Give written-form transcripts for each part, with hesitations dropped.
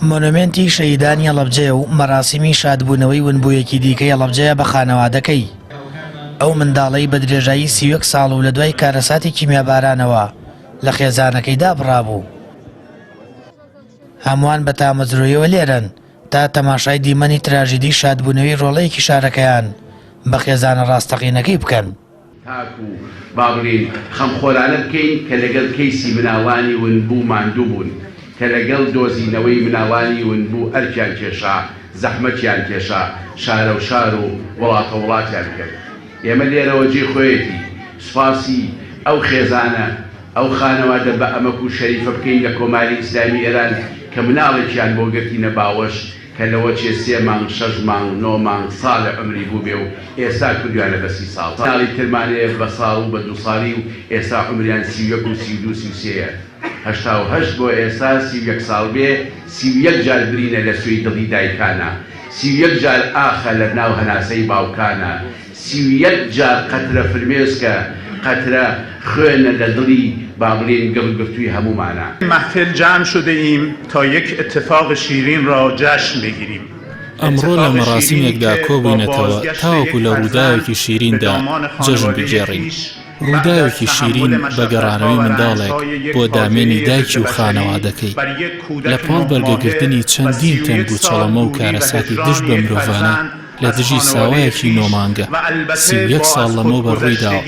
مۆنۆمێنتی شەهیدانی هەڵەبجەیە و مەراسیمی شادبوونەوەی ونبوویەکی دیکەی هەڵەبجەیە بە خانەوادەکەی. ئەو منداڵەی بە درێژایی 31 ساڵ و لە دوای کارەساتی کیمیابارانەوە لە خێزانەکەی دابڕابوو. هەمووان بە تامەزرۆیەوە لێرەن تا تەماشای دیمەنی تراژیدی شادبوونەوەی ڕۆڵەیەکی شارەکەیان بە خێزانە ڕاستەقینەکەی بکەن. تاکو با بڵێین خەمخۆرانە بکەین کە لەگەڵ کەیسی مناڵانی ونبوو ماندوو بوون، کە لەگەڵ دۆزینەوەی مناڵانی ونبوو ئەرکیان کێشا، زەحمەتیان کێشا، شارەوشار و وڵاتە وڵاتیان کرد. ئێمە لێرەوە جێی خۆیەتی سوپاسی ئەو خێزانە، ئەو خانەوادە بە ئەمەک و شەریفە بکەین لە کۆماری ئیسلامی ئێران کە مناڵێکیان بۆ گرتینە باوەش کە لەوەچێ سێ مانگ، شەش مانگ، نۆ مانگ، ساڵێ عومری بووبێ و ئێستا کردویانە بە سی ساڵ. مناڵی ترمان هەیە بە ساڵ و بە دوو ساڵی و ئێستا عومریان 31 و 32 33 یە. 88 بۆ ئێستا 31 ساڵ بێ، 31 جار برینە لە سوێی دڵی دایکانە، 31 جار ئاخە لە ناو هەناسەی باوکانە، 31 جار قەترە فرمێسکە، قەترە خوێنە لە دڵی با بڵێین گڕگرتووی هەموومانە. محفل جمع شده ایم تا یک اتفاق شیرین را جشن بگیریم. ئەمڕۆ لە مەراسیمێکدا کۆبووینەتەوە تاوەکو لە ڕووداوێکی شیریندا جەژن بگێڕین، ڕووداوێکی شیرین بە گەڕانەوەی منداڵێک بۆ دامێنی دایکی و خانەوادەکەی، لە پاڵ بەرگەگرتنی چەندین تەنگ و چەڵەمە و کارەساتی دژ بە مرۆڤانە لە دژی ساوایەکی نۆ مانگە 31 ساڵ لەمەوبەر ڕوویداوە.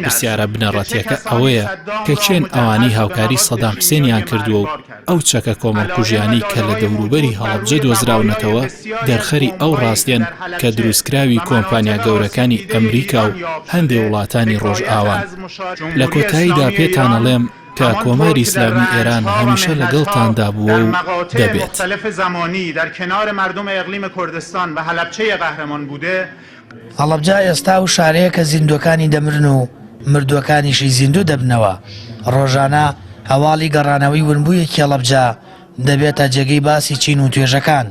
پرسیارە بنەڕەتییەکە ئەوەیە کە کێن ئەوانەی هاوکاری سەدام حسێنیان کردووە و ئەو چەکە کۆمەڵکوژیانەی کە لە دەوروبەری هەڵەبجە دۆزراونەتەوە دەرخەری ئەو ڕاستیەن کە دروستکراوی کۆمپانیا گەورەکانی ئەمریکا و هەندێ وڵاتانی ڕۆژئاوان. لە کۆتاییدا پێتانەڵێم کە کۆماری ئیسلامی ئێران هەمیشە لەگەڵتاندا بووە و دەبێت. هەڵەبجە ئێستا ئەو شارەیە کە زیندووەکانی دەمرن و مردووەکانیشی زیندوو دەبنەوە. ڕۆژانە هەواڵی گەڕانەوەی ونبوویەکی هەڵەبجە دەبێتە جێگەی باسی چین و توێژەکان.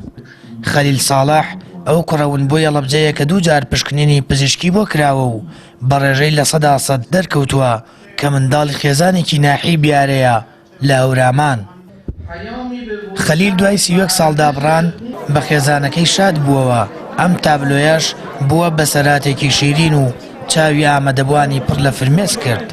خەلیل ساڵح ئەو کوڕە ونبووی هەڵەبجەیە کە دووجار پشکنینی پزیشکی بۆ کراوە و بە ڕێژەی 100% دەرکەوتووە کە منداڵی خێزانێکی ناحیەی بیارەیە لە هەورامان. خەلیل دوای 31 ساڵ دابڕان بە خێزانەکەی شاد بووەوە، ئەم تابلۆیەش بووە بەسەرهاتێکی شیرین و چاوی ئامادەبووانی پڕ لە فرمێسک کرد.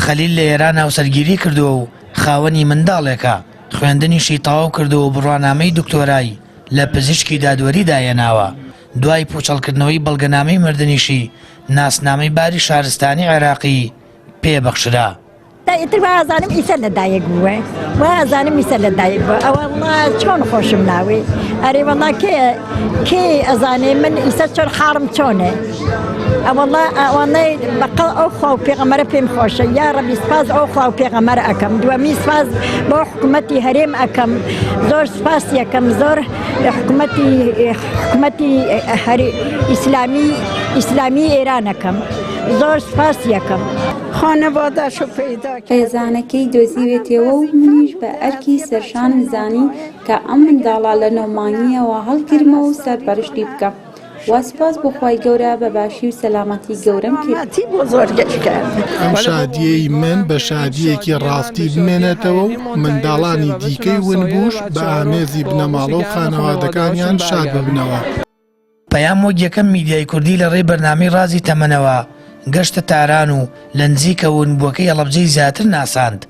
خەلیل لە ئێران هاوسەرگیری کردووە و خاوەنی منداڵێکە، خوێندنیشی تەواو کردووە و بڕوانامەی دکتۆرای لە پزیشکی دادوەریدا هێناوە. دوای پوچەڵکردنەوەی بەڵگەنامەی مردنیشی، ناسنامەی باری شارستانی عێراقی پێ بەخشرا. ئیتر وا ئەزانم ئیسە لە دایک بووە وا ئەزانم ئیسە لە دایک بووە ئەوەڵا چۆن خۆشم ناوێ ئەرێ وەڵا کێ کێ ئەزانێ من ئیسە چۆن حاڵم چۆنێ ئەوەڵا ئەوانەی بەقەڵ ئەو خوا و پێغەمبەرە پێم خۆشە یا ڕەبی سپاس ئەو خوا و پێغەمبەرە ئەکەم دووەمی سپاس بۆ حکوومەتی هەرێم ئەکەم زۆر سپاس یەکەم زۆر حکوومەتی حکوومەتی هەر ئیسلامی ئیسلامی ئێران ئەکەم زۆر سپاس یەکەم. خێزانەکەی دۆزیوێتیەوە و منیش بە ئەرکی سەرشانم زانی کە ئەم منداڵە لە نۆ مانگییەوە هەڵگرمەوە و سەرپەرشتی بکەم. وە سوپاس بۆ خوای گەورە بە باشی و سەلامەتی گەورەم کرد. ئەم شادییەی من بە شادییەکی ڕاستی بمێنێتەوە و منداڵانی دیکەی ونبووش بە ئامێزی بنەماڵە و خانەوادەکانیان شاد ببنەوە. پەیام وەک یەکەم میدیای کوردی لە ڕێی بەرنامەی ڕازی تەمەنەوە گەشتە تاران و لە نزیکەوە ونبووەکەی هەڵەبجەی زیاتر ناساند،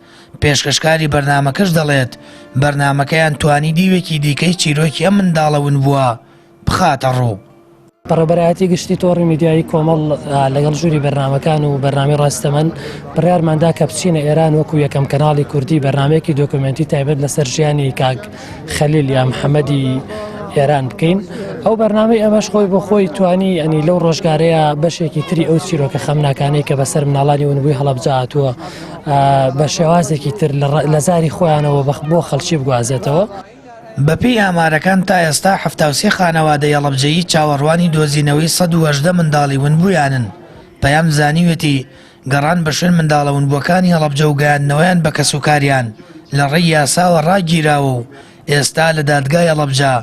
پێشکەشکاری بەرنامەکەش دەڵێت، بەرنامەکەیان توانی دیوێکی دیکەی چیرۆکی ئەم منداڵە ونبووە بخاتەڕوو. بەڕێوەبەرایەتی گشتی تۆڕی میدیایی کۆمەڵ لەگەڵ ژووری بەرنامەکان و بەرنامەی ڕاستەمەن بڕیارماندا کە بچینە ئێران وەکو یەکەم کەناڵی کوردی بەرنامەیەکی دۆکۆمێنتی تایبەت لەسەر ژیانی کاک خەلیل یا محەممەدی ئێران بکەین ئەو بەرنامەی ئەمەش خۆی بۆ خۆی توانی ئەنی لەو ڕۆژگارەیە بەشێکی تری ئەو چیرۆکە خەمناکانەی کە بەسەر مناڵانی ونبووی هەڵەبجە هاتووە بە شێوازێکی تر لە زاری خۆیانەوە بۆ خەڵکی بگوازێتەوە. بەپێی ئامارەکان تا ئێستا 73 خانەوادەی هەڵەبجەیی چاوەڕوانی دۆزینەوەی 118 منداڵی ونبوویانن، پەیام زانیویەتی گەڕان بە شوێن منداڵە ونبووەکانی هەڵەبجە و گەیاندنەوەیان بە کەسوکاریان لە ڕێی یاساوە ڕاگیراوە و ئێستا لە دادگای هەڵەبجە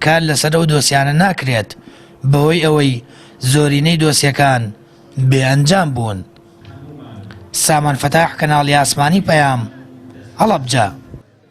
کار لەسەر ئەو دۆسیانە ناکرێت بەهۆی ئەوەی زۆرینەی دۆسیەکان بێ ئەنجام بوون. سامان فەتاح کەناڵی ئاسمانی پەیام، هەڵەبجە.